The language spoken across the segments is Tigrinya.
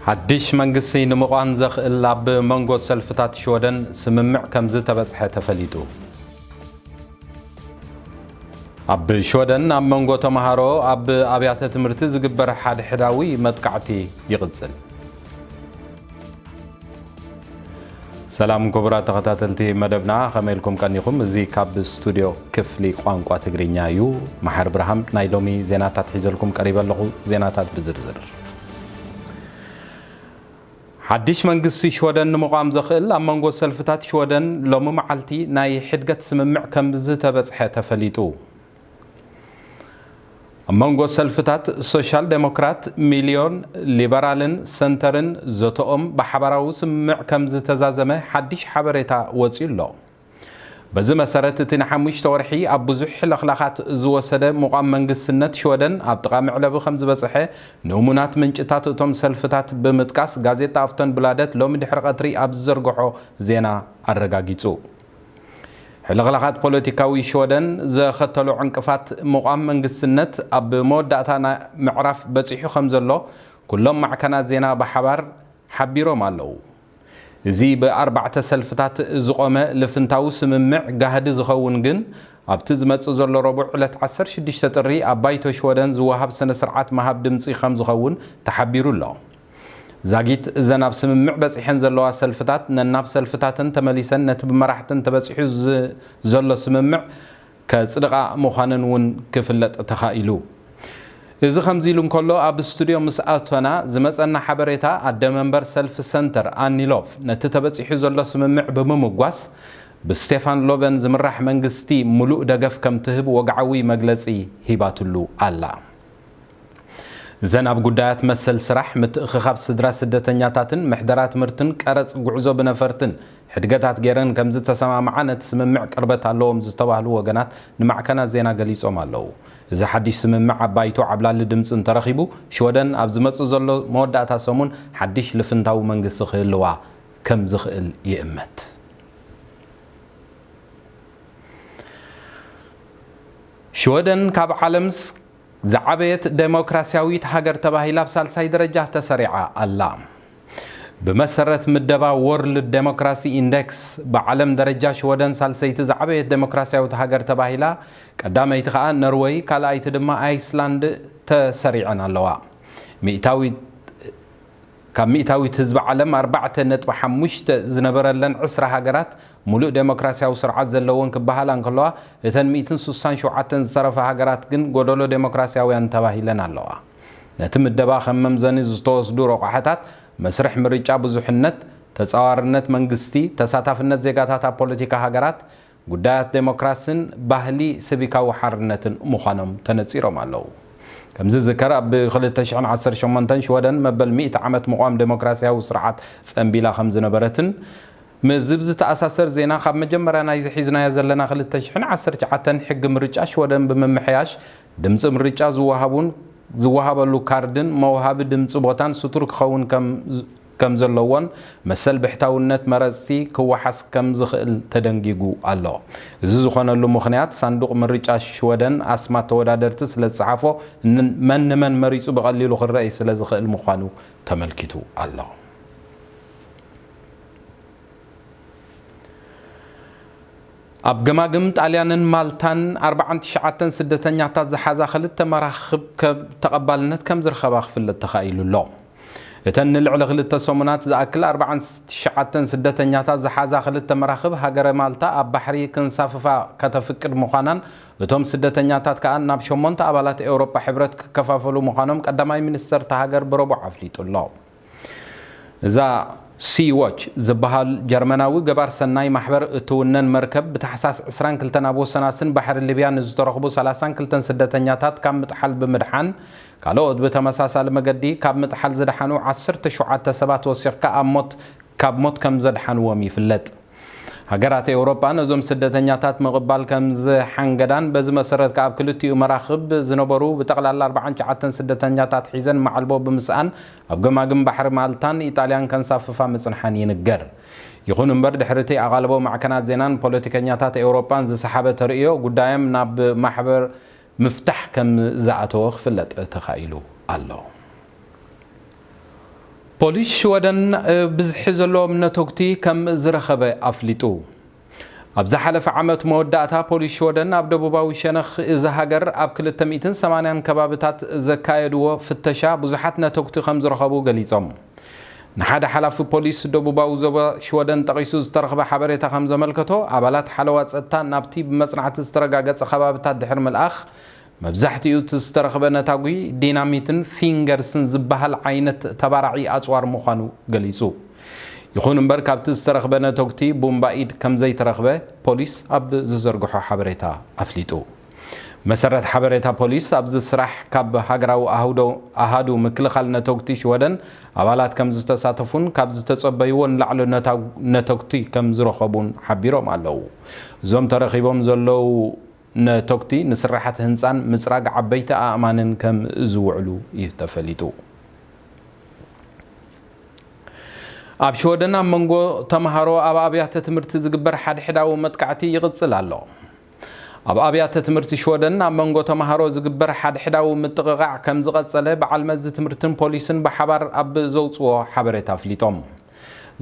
ሓድሽ መንግስቲ ንምቋም ዘኽእል ኣብ መንጎ ሰልፍታት ሽወደን ስምምዕ ከም ዝተበጽሐ ተፈሊጡ። ኣብ ሽወደን ኣብ መንጎ ተምሃሮ ኣብ ኣብያተ ትምህርቲ ዝግበር ሓድሕዳዊ መጥቃዕቲ ይቕጽል። ሰላም ክቡራት ተኸታተልቲ መደብና፣ ከመይ ኢልኩም ቀኒኹም? እዚ ካብ ስቱድዮ ክፍሊ ቋንቋ ትግርኛ እዩ። መሓሪ ብርሃም ናይ ሎሚ ዜናታት ሒዘልኩም ቀሪበ ኣለኹ። ዜናታት ብዝርዝር። ሓድሽ መንግስቲ ሽወደን ንምቋም ዘኽእል ኣብ መንጎ ሰልፍታት ሽወደን ሎሚ መዓልቲ ናይ ሕድገት ስምምዕ ከም ዝተበጽሐ ተፈሊጡ። ኣብ መንጎ ሰልፍታት ሶሻል ዴሞክራት፣ ሚልዮን፣ ሊበራልን ሰንተርን ዘተኦም ብሓባራዊ ስምምዕ ከም ዝተዛዘመ ሓድሽ ሓበሬታ ወጺኡ ኣሎ። በዚ መሰረት፣ እቲ ንሓሙሽተ ወርሒ ኣብ ብዙሕ ለኽላኻት ዝወሰደ ምቋም መንግስትነት ሽወደን ኣብ ጥቓ መዕለቢ ከም ዝበጽሐ ንእሙናት ምንጭታት እቶም ሰልፍታት ብምጥቃስ፣ ጋዜጣ ኣፍተንብላደት ሎሚ ድሕሪ ቀትሪ ኣብ ዝዘርግሖ ዜና ኣረጋጊጹ። ሕልኽላኻት ፖለቲካዊ ሽወደን ዘኸተሎ ዕንቅፋት ምቋም መንግስትነት ኣብ መወዳእታ ናይ ምዕራፍ በጺሑ ከም ዘሎ ኩሎም ማዕከናት ዜና ብሓባር ሓቢሮም ኣለዉ። እዚ ብኣርባዕተ ሰልፍታት ዝቖመ ልፍንታዊ ስምምዕ ጋህዲ ዝኸውን ግን ኣብቲ ዝመጽእ ዘሎ ረቡዕ ዕለት ዓሰርተ ሽዱሽተ ጥሪ ኣብ ባይቶ ሽወደን ዝወሃብ ስነ ስርዓት ምሃብ ድምጺ ከም ዝኸውን ተሓቢሩ ኣሎ። ዛጊት እዘን ኣብ ስምምዕ በጺሐን ዘለዋ ሰልፍታት ነናብ ሰልፍታተን ተመሊሰን ነቲ ብመራሕተን ተበጺሑ ዝ-፣ ዘሎ ስምምዕ ከጽድቓ ምዃነን እውን ክፍለጥ ተኻኢሉ። እዚ ከምዚ ኢሉ እንከሎ፣ ኣብ ስቱድዮ ምስ ኣቶና ዝመጸና ሓበሬታ፣ ኣደ መንበር ሰልፊ ሰንተር ኣኒ ሎፍ ነቲ ተበጺሑ ዘሎ ስምምዕ ብምምጓስ፣ ብስቴፋን ሎቨን ዝምራሕ መንግስቲ ምሉእ ደገፍ ከም ትህብ ወግዓዊ መግለጺ ሂባትሉ ኣላ። እዘን ኣብ ጉዳያት መሰል ስራሕ፣ ምትእኽኻብ ስድራ ስደተኛታትን ምሕደራ ትምህርትን ቀረጽ ጉዕዞ ብነፈርትን ሕድገታት ገይረን ከም ዝተሰማምዓ ነቲ ስምምዕ ቅርበት ኣለዎም ዝተባህሉ ወገናት ንማዕከናት ዜና ገሊጾም ኣለዉ። እዚ ሓድሽ ስምምዕ ኣብ ባይቶ ዓብላሊ ድምጺ እንተረኺቡ፣ ሽወደን ኣብ ዝመጽእ ዘሎ መወዳእታ ሰሙን ሓድሽ ልፍንታዊ መንግስቲ ክህልዋ ከም ዝኽእል ይእመት። ሽወደን ካብ ዓለምስ ዝዓበየት ደሞክራስያዊት ሃገር ተባሂላ ኣብ ሳልሳይ ደረጃ ተሰሪዓ ኣላ። ብመሰረት ምደባ ወርልድ ደሞክራሲ ኢንደክስ፣ ብዓለም ደረጃ ሽወደን ሳልሰይቲ ዝዓበየት ደሞክራስያዊት ሃገር ተባሂላ፣ ቀዳመይቲ ከኣ ነርወይ፣ ካልኣይቲ ድማ ኣይስላንድ ተሰሪዐን ኣለዋ። ሚእታዊት ካብ ሚእታዊት ህዝቢ ዓለም ኣርባዕተ ነጥቢ ሓሙሽተ ዝነበረለን ዕስራ ሃገራት ሙሉእ ዴሞክራሲያዊ ስርዓት ዘለወን ክበሃላ እንከለዋ፣ እተን ሚእትን ስሳን ሸውዓተን ዝተረፋ ሃገራት ግን ጎደሎ ዴሞክራሲያውያን ተባሂለን ኣለዋ። ነቲ ምደባ ከም መምዘኒ ዝተወስዱ ረቋሕታት፣ መስርሕ ምርጫ፣ ብዙሕነት፣ ተጻዋርነት መንግስቲ፣ ተሳታፍነት ዜጋታት ኣብ ፖለቲካ ሃገራት፣ ጉዳያት ዴሞክራስን ባህሊ ሲቪካዊ ሓርነትን ምዃኖም ተነጺሮም ኣለዉ። ከም ዝዝከር፣ ኣብ ክልተ ሽሕን ዓሰርተ ሸሞንተን ሽወደን መበል ሚእቲ ዓመት ምቋም ዴሞክራስያዊ ስርዓት ጸንቢላ ከም ዝነበረትን፣ ምስዚ ብዝተኣሳሰር ዜና፣ ካብ መጀመርያ ናይዚ ሒዝናዮ ዘለና ክልተ ሽሕን ዓሰርተ ትሽዓተን ሕጊ ምርጫ ሽወደን ብምምሕያሽ፣ ድምጺ ምርጫ ዝወሃቡን ዝወሃበሉ ካርድን መውሃቢ ድምጺ ቦታን ስቱር ክኸውን ከም ከም ዘለዎን መሰል ብሕታውነት መረጽቲ ክወሓስ ከም ዝኽእል ተደንጊጉ ኣሎ። እዚ ዝኾነሉ ምኽንያት፣ ሳንዱቕ ምርጫ ሽወደን ኣስማት ተወዳደርቲ ስለ ዝጸሓፎ፣ ን-፣ መን ንመን መሪጹ ብቐሊሉ ክረኣይ ስለ ዝኽእል ምዃኑ ተመልኪቱ ኣሎ። ኣብ ገማግም ጣልያንን ማልታን ኣርባዓን ትሽዓተን ስደተኛታት ዝሓዛ ክልተ መራኽብ ከም ተቐባልነት ከም ዝረኸባ ክፍለጥ ተኻኢሉ ኣሎ። እተን ንልዕሊ ክልተ ሰሙናት ዝኣክል ኣርባዓን ትሽዓተን ስደተኛታት ዝሓዛ ክልተ መራኽብ፣ ሃገረ ማልታ ኣብ ባሕሪ ክንሳፍፋ ከተፍቅድ ምዃናን፣ እቶም ስደተኛታት ከኣ ናብ ሸሞንተ ኣባላት ኤውሮጳ ሕብረት ክከፋፈሉ ምዃኖም ቀዳማይ ሚኒስተር እታ ሃገር ብረቡዕ ኣፍሊጡ ኣሎ። እዛ ሲ ዎች ዝበሃል ጀርመናዊ ገባር ሰናይ ማሕበር እትውነን መርከብ፣ ብታሕሳስ ዕስራን ክልተን ኣብ ወሰናስን ባሕሪ ሊብያ ንዝተረኽቡ ሰላሳን ክልተን ስደተኛታት ካብ ምጥሓል ብምድሓን፣ ካልኦት ብተመሳሳሊ መገዲ ካብ ምጥሓል ዝደሓኑ ዓሰርተ ሸውዓተ ሰባት ወሲኽካ ኣብ ሞት፣ ካብ ሞት ከም ዘድሓንዎም ይፍለጥ። ሃገራት ኤውሮጳ ነዞም ስደተኛታት ምቕባል ከም ዝሓንገዳን፣ በዚ መሰረት ከኣ ኣብ ክልቲኡ መራኽብ ዝነበሩ ብጠቕላላ ኣርባዓን ትሽዓተን ስደተኛታት ሒዘን ማዕልቦ ብምስኣን ኣብ ገማግም ባሕሪ ማልታን ኢጣልያን ከንሳፍፋ ምጽንሓን ይንገር። ይኹን እምበር፣ ድሕሪ እቲ ኣቓልቦ ማዕከናት ዜናን ፖለቲከኛታት ኤውሮጳን ዝሰሓበ ተርእዮ፣ ጉዳዮም ናብ ማሕበር ምፍታሕ ከም ዝኣተወ ክፍለጥ ተኻኢሉ ኣሎ። ፖሊስ ሽወደን ብዝሒ ዘለዎም ነተጉቲ ከም ዝረኸበ ኣፍሊጡ። ኣብ ዝሓለፈ ዓመት መወዳእታ፣ ፖሊስ ሽወደን ኣብ ደቡባዊ ሸነኽ እዚ ሃገር ኣብ ክልተ ሚእትን ሰማንያን ከባብታት ዘካየድዎ ፍተሻ ብዙሓት ነተጉቲ ከም ዝረኸቡ ገሊጾም። ንሓደ ሓላፊ ፖሊስ ደቡባዊ ዞባ ሽወደን ጠቒሱ ዝተረኽበ ሓበሬታ ከም ዘመልከቶ፣ ኣባላት ሓለዋ ጸጥታ ናብቲ ብመጽናዕቲ ዝተረጋገጸ ከባብታት ድሕሪ ምልኣኽ፣ መብዛሕትኡ እቲ ዝተረኽበ ነታጒ ዲናሚትን ፊንገርስን ዝበሃል ዓይነት ተባራዒ ኣጽዋር ምዃኑ ገሊጹ። ይኹን እምበር፣ ካብቲ ዝተረኽበ ነተጉቲ ቡምባ ኢድ ከም ዘይተረኽበ ፖሊስ ኣብ ዝዘርግሖ ሓበሬታ ኣፍሊጡ። መሰረት ሓበሬታ ፖሊስ፣ ኣብዚ ስራሕ ካብ ሃገራዊ ኣህዶ-፣ ኣሃዱ ምክልኻል ነተጉቲ ሽወደን ኣባላት ከም ዝተሳተፉን ካብ ዝተጸበይዎ ንላዕሊ ነታ-፣ ነተጉቲ ከም ዝረኸቡን ሓቢሮም ኣለዉ። እዞም ተረኺቦም ዘለዉ ነተጉቲ ንስራሓት ህንጻን ምጽራግ ዓበይቲ ኣእማንን ከም ዝውዕሉ እዩ ተፈሊጡ። ኣብ ሽወደን ኣብ መንጎ ተምሃሮ ኣብ ኣብያተ ትምህርቲ ዝግበር ሓድሕዳዊ መጥቃዕቲ ይቕጽል ኣሎ። ኣብ ኣብያተ ትምህርቲ ሽወደን ኣብ መንጎ ተምሃሮ ዝግበር ሓድሕዳዊ ምጥቕቓዕ ከም ዝቐጸለ በዓል መዚ ትምህርትን ፖሊስን ብሓባር ኣብ ዘውጽዎ ሓበሬታ ኣፍሊጦም።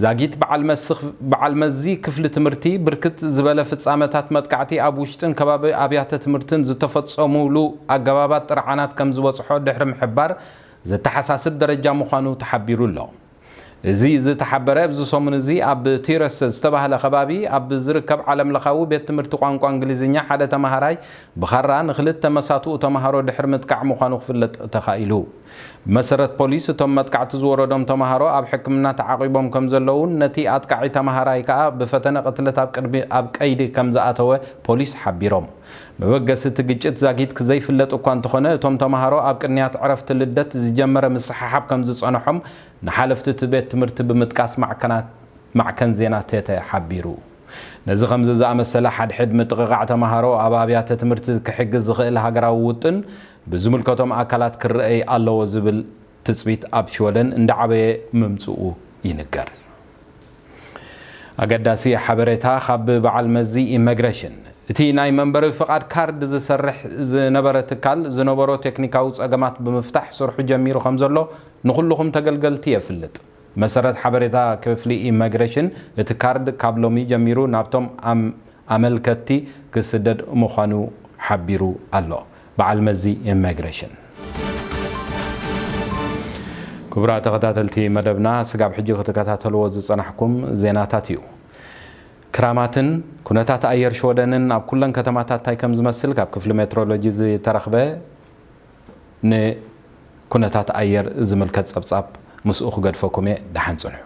ዛጊት በዓል መስኽ-፣ በዓል መዚ ክፍሊ ትምህርቲ ብርክት ዝበለ ፍጻመታት መጥቃዕቲ ኣብ ውሽጥን ከባቢ ኣብያተ ትምህርትን ዝተፈጸሙሉ ኣገባባት ጥርዓናት ከም ዝበጽሖ ድሕሪ ምሕባር ዘተሓሳስብ ደረጃ ምዃኑ ተሓቢሩ ኣሎ። እዚ ዝተሓበረ ኣብዚ ሰሙን እዚ ኣብ ቲረስ ዝተባህለ ከባቢ ኣብ ዝርከብ ዓለምለኻዊ ቤት ትምህርቲ ቋንቋ እንግሊዝኛ ሓደ ተማሃራይ ብኻራ ንክልተ መሳትኡ ተማሃሮ ድሕሪ ምጥቃዕ ምዃኑ ክፍለጥ ተኻኢሉ። ብመሰረት ፖሊስ፣ እቶም መጥቃዕቲ ዝወረዶም ተማሃሮ ኣብ ሕክምና ተዓቒቦም ከም ዘለውን ነቲ ኣጥቃዒ ተማሃራይ ከኣ ብፈተነ ቅትለት ኣብ ቅድሚ-፣ ኣብ ቀይዲ ከም ዝኣተወ ፖሊስ ሓቢሮም። መበገሲ እቲ ግጭት ዛጊት ዘይፍለጥ እኳ እንተኾነ፣ እቶም ተማሃሮ ኣብ ቅንያት ዕረፍቲ ልደት ዝጀመረ ምስሕሓብ ከም ዝጸንሖም ንሓለፍቲ እቲ ቤት ትምህርቲ ብምጥቃስ ማዕከናት፣ ማዕከን ዜና ቴተ ሓቢሩ። ነዚ ከምዚ ዝኣመሰለ ሓድሕድ ምጥቕቓዕ ተማሃሮ ኣብ ኣብያተ ትምህርቲ ክሕግዝ ዝኽእል ሃገራዊ ውጥን ብዝምልከቶም ኣካላት ክረኣይ ኣለዎ ዝብል ትጽቢት ኣብ ሽወደን እንዳዓበየ ምምጽኡ ይንገር። ኣገዳሲ ሓበሬታ ካብ በዓል መዚ ኢመግሬሽን። እቲ ናይ መንበሪ ፍቓድ ካርድ ዝሰርሕ ዝነበረ ትካል ዝነበሮ ቴክኒካዊ ጸገማት ብምፍታሕ ስርሑ ጀሚሩ ከም ዘሎ ንኹልኹም ተገልገልቲ የፍልጥ። መሰረት ሓበሬታ ክፍሊ ኢመግሬሽን፣ እቲ ካርድ ካብ ሎሚ ጀሚሩ ናብቶም ኣም-፣ ኣመልከትቲ ክስደድ ምዃኑ ሓቢሩ ኣሎ። በዓል መዚ ኢመግሬሽን። ክቡራት ተኸታተልቲ መደብና፣ ስጋብ ሕጂ ክትከታተልዎ ዝጸናሕኩም ዜናታት እዩ። ክራማትን ኩነታት ኣየር ሽወደንን ኣብ ኩለን ከተማታት እንታይ ከም ዝመስል ካብ ክፍሊ ሜትሮሎጂ ዝተረኽበ ንኩነታት ኣየር ዝምልከት ጸብጻብ ምስኡ ክገድፈኩም እየ። ደሓን ጽንሑ።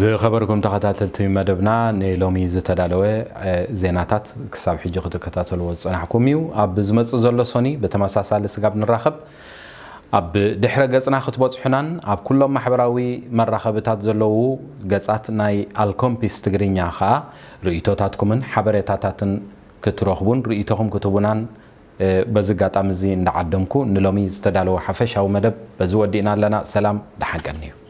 ዝኸበርኩም ተኸታተልቲ መደብና፣ ንሎሚ ዝተዳለወ፣ እ፣ ዜናታት ክሳብ ሕጂ ክትከታተልዎ ዝጸናሕኩም እዩ። ኣብ ዝመጽእ ዘሎ ሶኒ ብተመሳሳሊ ስጋብ ንራኸብ፣ ኣብ ድሕረ ገጽና ክትበጽሑናን ኣብ ኩሎም ማሕበራዊ መራኸብታት ዘለዉ ገጻት ናይ ኣልኮምፒስ ትግርኛ ኸኣ ርእይቶታትኩምን ሓበሬታታትን ክትረኽቡን ርእይቶኹም ክትህቡናን፣ እ፣ በዚ ኣጋጣሚ እዚ እንዳዓደምኩ ንሎሚ ዝተዳለወ ሓፈሻዊ መደብ በዚ ወዲእና ኣለና። ሰላም፣ ደሓን ቀንዩ።